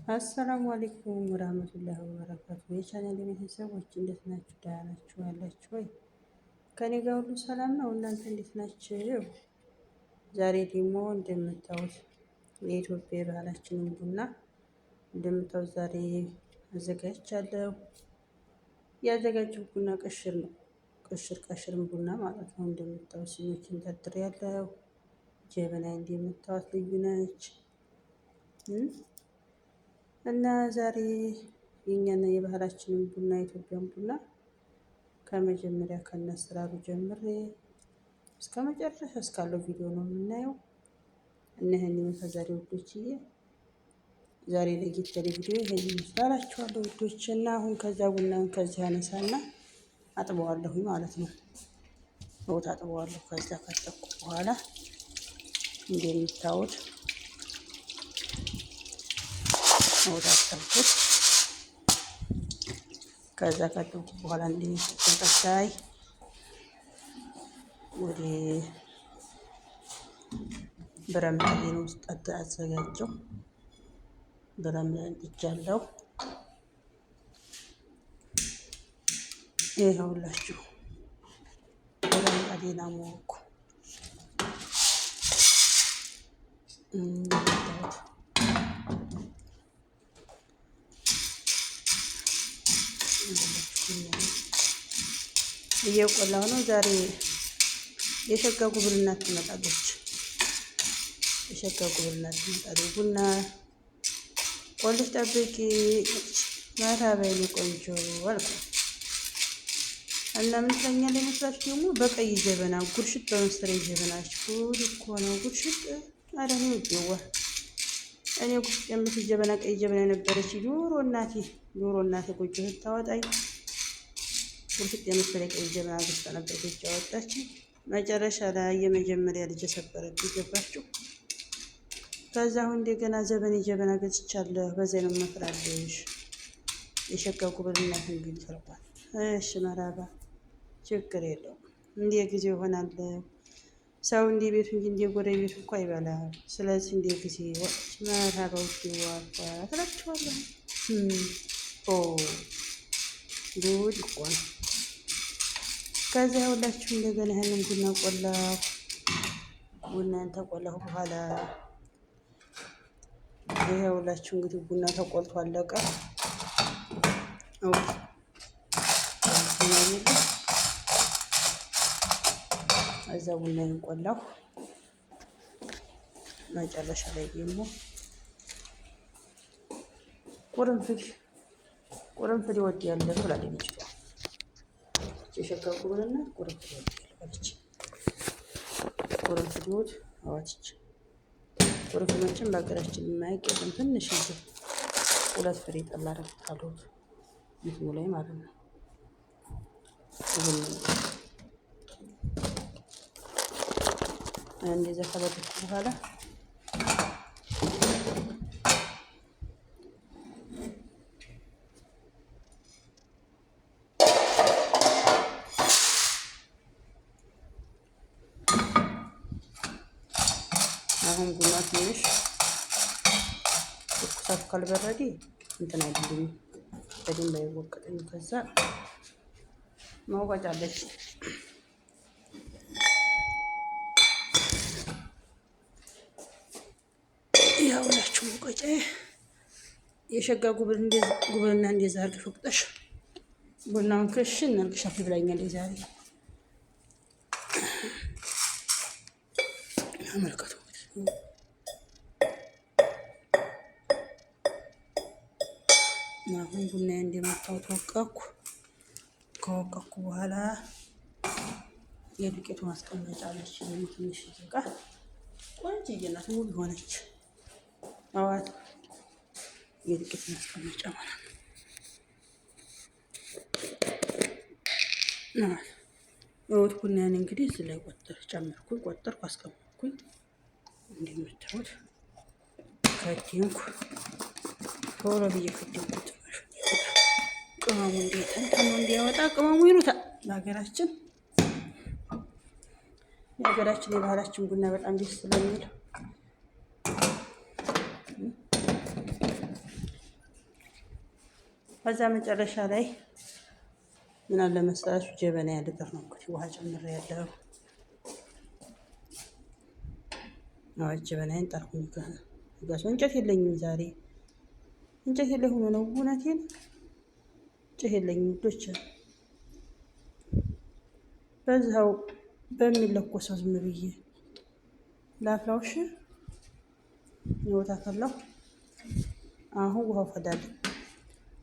አሰላሙ አለይኩም ወራህመቱላሂ ወበረካቱ። የቻናል ቤተሰቦች እንዴት ናችሁ? ደህና ናችሁ ያላችሁ ወይ? ከኔ ጋር ሁሉ ሰላም ነው። እናንተ እንዴት ናችሁ? ዛሬ ደግሞ እንደምታዩት የኢትዮጵያ የባህላችንን ቡና እንደምታዩት ዛሬ አዘጋጅቻለሁ። ያዘጋጀው ቡና ቅሽር ነው። ቅሽር ቀሽርም ቡና ማለት ነው። እንደምታዩት ሲኒዎችን ደርድሬያለሁ። ጀበና እንደምታዩት ልዩ ነች። እና ዛሬ የእኛና የባህላችንን ቡና የኢትዮጵያን ቡና ከመጀመሪያ ከነአሰራሩ ጀምሬ እስከ መጨረሻ እስካለው ቪዲዮ ነው የምናየው። እና ይህን ይመስላል ዛሬ ውዶችዬ፣ ዛሬ ለየት ያለ ቪዲዮ ይሄን ይመስላል ውዶች። እና አሁን ከዛ ቡናውን ከዚህ አነሳና አጥበዋለሁ ማለት ነው። ቦታ አጥበዋለሁ። ከዛ ካጠብኩ በኋላ እንደምታዩት ወዳጠብኩት። ከዛ ካጠብኩት በኋላ እንዲህ ወደ ብረት ምጣዴን ውስጥ አዘጋጀው። ብረት ምጣድ ጥጃለሁ። ይኸውላችሁ ብረት ምጣዴን አሞቅኩ። እንደምታዩት እየቆላሁ ነው። ዛሬ የሸጋ ጉብልናት ትመጣለች። የሸጋ ጉብልናት ትመጣለች። ቡና ቆልሽ ጠብቂ መርሃባ የኔ ቆንጆ አልኩ እና ምን ትለኛለች መስላችሁ? ደግሞ በቀይ ጀበና ጉርሽጥ በመሰለ ጀበናች ጉድ እኮ ነው ጉርሽጥ። ኧረ እኔ ውዴዋ እኔ ጉርሽጥ የምትል ጀበና ቀይ ጀበና የነበረች ዶሮ እናቴ ዶሮ እናቴ ጎጆ ስታወጣኝ ጉርሽጥ የመሰለ ቀይ ጀበና ገዝታ ነበር ጎጆ ያወጣች። መጨረሻ ላይ የመጀመሪያ ልጅ የሰበረብኝ ገባችሁ። ከዛ አሁን እንደገና ዘበኔ ጀበና ገዝቻለሁ። በዚያ ነው የምመክራልሽ። የሸጋ ጉብልናት እንግዲህ ተርቧል። እሺ መራባ ችግር የለውም። እንደ ጊዜው ይሆናል። ሰው እንደ ቤቱ እንጂ እንደ ጎረቤቱ እኮ አይበላም። ስለዚህ እንደ ጊዜ ወጥች መርሃባ ውዴዋ ትላችኋለሁ። ኦ ጉድ እኮ ነው። ከዚያ ሁላችሁ እንደገና ያንን ቡና ቆላሁ። ቡናን ተቆላሁ በኋላ ይኸውላችሁ እንግዲህ ቡና ተቆልቶ አለቀ። እዛ ቡናዬን ቆላሁ። መጨረሻ ላይ ደግሞ ቁርንፍል ቁርንፍል እወዳለሁ ብላለች ልጅቷ። የሸጋ ጉብልና ቁርንፍል እወዳለሁ አለች። ቁርንፍል ይወድ አዋትች ቁርንፍል መቼም በሀገራችን የማያውቅ የለም። ትንሽ ይዘ ሁለት ፍሬ ጠላ አደርግታለሁ እንትኑ ላይ ማለት ነው። እንደዛ ከበደኩ በኋላ አሁን ቡና ትንሽ ትኩሳቱ ካልበረደ እንትን አይደለም በደንብ አይወቅጥም። ከዛ መውቀጫ አለች። ያውላችሁ መውቀጫ የሸጋ ጉብልና እንደዛ አድርገሽ ወቅጠሽ ቡናውን ክሽን አድርገሽ አፍሊ ብላኛለች ዛሬ። አመልከቱ። አሁን ቡና እንደመታወት ወቀኩ። ከወቀኩ በኋላ የዱቄቱ ማስቀመጫ አለች። ደግሞ ትንሽ እቃ ቆንጆዬ ናት፣ ውብ የሆነች አዋት የዱቄቱ ማስቀመጫ ማለት ነው። ሮት ቡናዬን እንግዲህ እዚህ ላይ ቆጠር ጨመርኩኝ፣ ቆጠርኩ፣ አስቀመጥኩኝ። እንደምታዩት ከዲንኩ ቶሎ ብዬ ከዲንኩት። ቅመሙ እንዴት ተንተኖ እንዲያወጣ ቅመሙ ይሉታል በሀገራችን። የሀገራችን የባህላችን ቡና በጣም ደስ ስለሚል ከዛ መጨረሻ ላይ ምን አለ መሰላችሁ ጀበና ያልጥር ነው እንግዲህ ውሃ ጨምሬ ያለው ጀበናዬን ጣልኩኝ። ጋስ እንጨት የለኝም ዛሬ እንጨት የለ ሆኖ ነው እውነቴን፣ እንጨት የለኝም ውዶች። በዛው በሚለኮሰው ዝም ብዬ ላፍላውሽ ቦታ ፈላሁ። አሁን ውሃው ፈላል።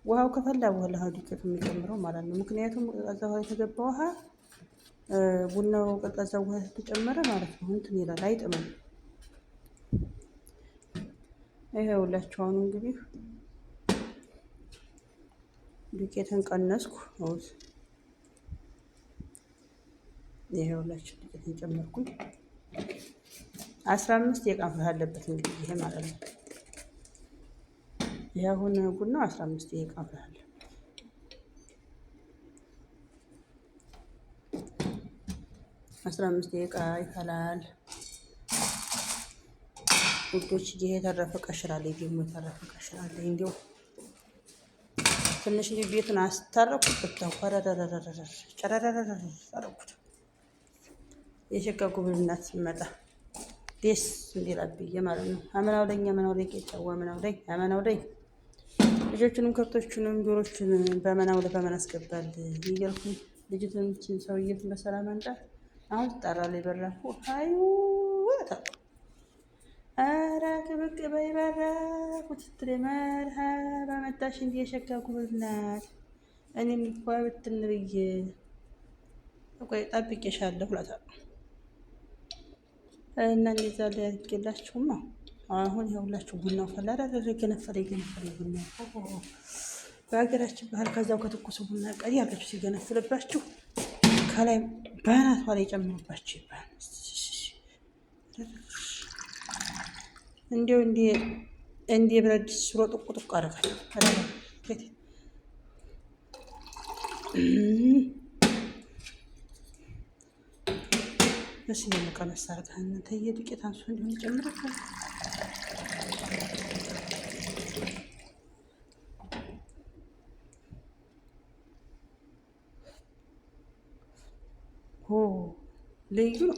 ውሃው ከፈላ በኋላ ዱቄቱ የሚጨምረው ማለት ነው። ምክንያቱም ቀዝቃዛ ውሃ የተገባ ውሃ ቡናው ቀዝቃዛ ውሃ ተጨመረ ማለት ነው እንትን ይላል፣ አይጥምም። ይኸውላችሁ አሁን እንግዲህ ዱቄትን ቀነስኩ። ይኸውላችሁ ዱቄትን ጨመርኩኝ። 15 ደቂቃ መፍላት አለበት እንግዲህ ይሄ ማለት ነው። ይሄ አሁን ቡናው 15 ደቂቃ መፍላት አለበት። 15 ደቂቃ ይፈላል ውዶች። ይሄ የተረፈ ቀሽር አለኝ፣ ደግሞ የተረፈ ቀሽር አለኝ። እንዲያው ትንሽ ቤቱን አስታረኩበት። ጨረረረረረ አደረኩት። የሸጋ ጉብልናት ሲመጣ ደስ እንዲላት ብዬ ማለት ነው። አመናው ለኝ አመናው ለኝ ቄጫዋ አመናው ለኝ አመናው ለኝ ልጆቹንም ከብቶቹንም ዶሮቹንም በመናው ለበመን አስገባል እያልኩኝ ልጅቱን ሰውዬቱን በሰላም አንጣት። አሁን ትጠራለች በራፉ አዩ ኧረ ብቅ በይ በራፉ ስትል መርሀባ መጣሽ እንዲህ የሸጋ ጉብልናት እኔም እኮ ብትን ብዬ ቆይ ጠብቄሻለሁ እላታለሁ። እና እንደዛ ላይ አድርጌላችሁማ አሁን ይኸውላችሁ ቡናው ፈላ። ገነፈለ ገነፈለ ቡና በሀገራችን ባህል ከዛው ከትኩሱ ቡና ቀሪ አድርጋችሁ ሲገነፍልባችሁ ከላይ በአናቷ ላይ ጨምሩባችሁ ይባላል። እንዲው እንዲ ብረት ድስት ሽሮ ጥቁ ጥቁ አደርጋለሁ። እስ እንደመቀነስ አድርገህ እናንተ የዱቄት አንሶ እንዲሆን ይጨምርበት። ልዩ ነው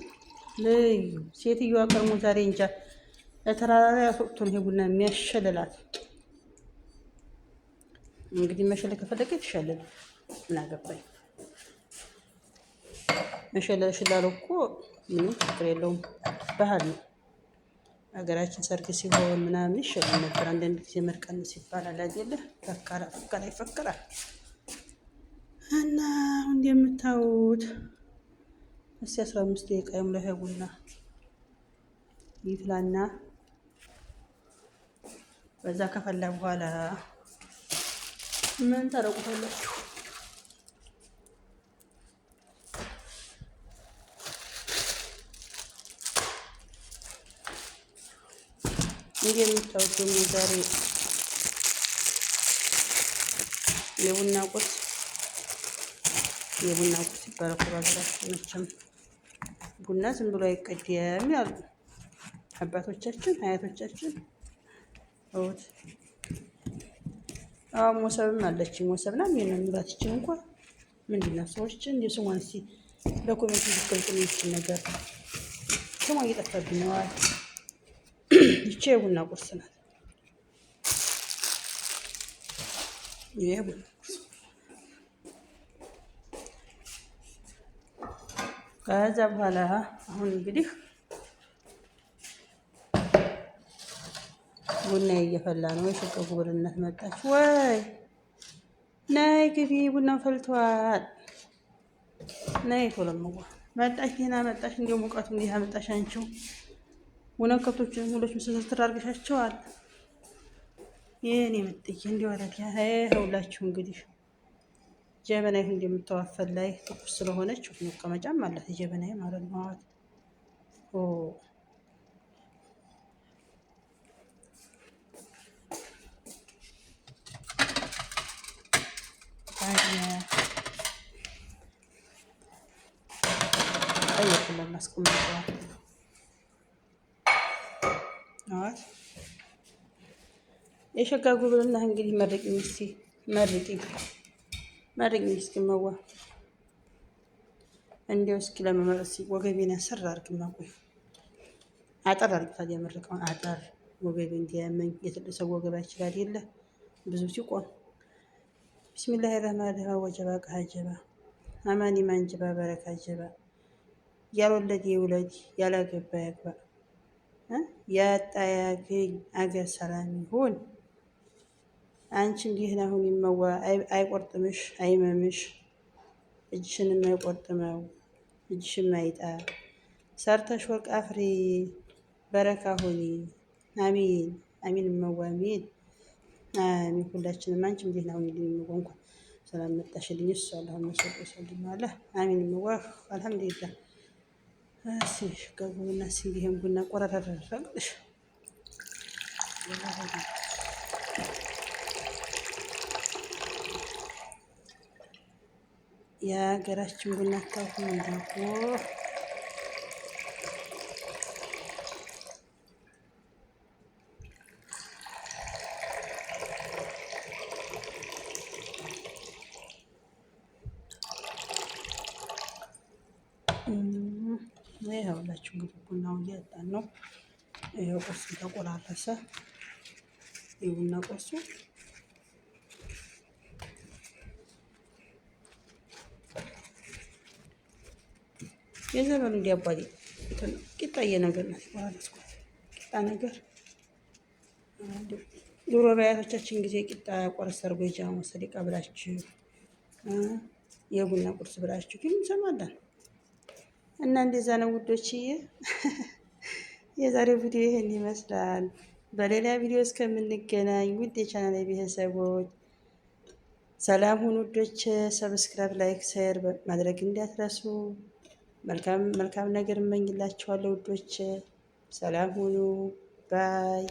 ልዩ። ሴትዮዋ ቀድሞ ዛሬ እንጃ ለተራራ ላይ አስወጥቶ ነው ይሄ ቡና የሚያሸልላት። እንግዲህ መሸለል ከፈለገ ትሸልል፣ ምን አገባኝ። መሸለል ሽላለው እኮ ምንም ችግር የለውም፣ ባህል ነው። ሀገራችን ሰርግ ሲሆን ምናምን ይሸልል ነበር። አንዳንድ ጊዜ መርቀንስ ይባላል አይደለ? ፈከራ ፈከራ ይፈከራል። እና አሁን እንደምታዩት እስኪ 15 ደቂቃ ይሙላ ይሄ ቡና ይፍላና በዛ ከፈላ በኋላ ምን ታረቁታላችሁ? እንደምታዩት ደግሞ ዛሬ የቡና ቁርስ የቡና ቁርስ ይባላል እኮ በሀገራችን። መቼም ቡና ዝም ብሎ አይቀድም ያሉ አባቶቻችን አያቶቻችን። አዎ ሞሰብም አለች። ሞሰብ ና ምን የሚላት ይችን እንኳ ምንድን ነው ሰዎች እንዲ ስሟን እስኪ በ comment እንድትገልጹልኝ ይችን ነገር ስሟ እየጠፋብኝ ነው። ይቺ የቡና ቁርስ ናት። የቡና ቁርስ ከዛ በኋላ አሁን እንግዲህ ቡና እየፈላ ነው። የሸቀ ጉብልነት መጣች ወይ? ነይ ግቢ፣ ቡና ፈልቷል። ነይ ቶሎ መዋ መጣች። ደህና መጣሽ። እንዲሁ ሙቀቱ እንዲህ አመጣሽ አንቺው። ቡና ከብቶችን ሁሎች ምስስር አድርገሻቸዋል። የኔ ምጥዬ እንዲሁ አረግ ይኸውላችሁ እንግዲህ ጀበና ይሁን እንደምተዋፈል ላይ ትኩስ ስለሆነች መቀመጫም አላት ጀበና ማለት ነው። የሸጋ ጉብልና እንግዲህ መረቂኝ እስኪ። መርቂኝ መርቂኝ እስኪ መዋ እንዲያው እስኪ ለመመረጥ ወገቤን አሰር አድርግማ ቆይ አጠር አድርግ ታዲያ መርቀውን አጠር ወገቤ እንዲያመኝ የትልቅ ሰው ወገብ አይችላል የለ ብዙ ሲቆም ቢስሚላህ ረህማን ረሂም ወጀባ ቀሀጀባ አማኒ ማንጀባ በረካ ጀባ ያልወለደ ይውለድ፣ ያላገባ ያግባ፣ ያጣ ያገኝ፣ አገር ሰላም ይሁን። አንቺም ደህና ሁኚ እመዋ፣ አይቆርጥምሽ፣ አይመምሽ፣ እጅሽንም አይቆርጥመው፣ እጅሽም አይጣ። ሰርተሽ ወርቅ አፍሪ፣ በረካ ሁኚ። አሚን አሚን እመዋ አሚን አሚን። ሁላችንም አንቺም ደህና ሁኚልኝ እመዋ፣ እንኳን ሰላም መጣሽልኝ። እሱ አላሁመ ሰሊ ወሰሊም አለ አሚን እመዋ። አልሐምዱሊላህ። እሺ ገቡና ሲንዲህም ቡና ቆራራራራሽ የሀገራችን ቡና አታውቁም እንዴ? ይኸውላችሁ እንግዲህ ቡናው እያጣን ነው። ይኸው ቁርሱ ተቆራረሰ። የቡና ቁርሱ የዘመኑ እንዲያባል ቂጣዬ ነገር ናት የቆራረስኳት ቂጣ ነገር። ድሮ በአያቶቻችን ጊዜ ቂጣ ቆረስ አድርጎ የጃማ ሰደቃ ብላችሁ የቡና ቁርስ ብላችሁ ግን እንሰማለን። እና እንደዛ ነው ውዶችዬ። የዛሬው ቪዲዮ ይህን ይመስላል። በሌላ ቪዲዮ እስከምንገናኝ ውድ የቻናል ቤተሰቦች ሰላም ሁኑ ውዶች። subscribe፣ like፣ share ማድረግ እንዳትረሱ። መልካም መልካም ነገር እመኝላችኋለሁ ውዶች። ሰላም ሁኑ bye።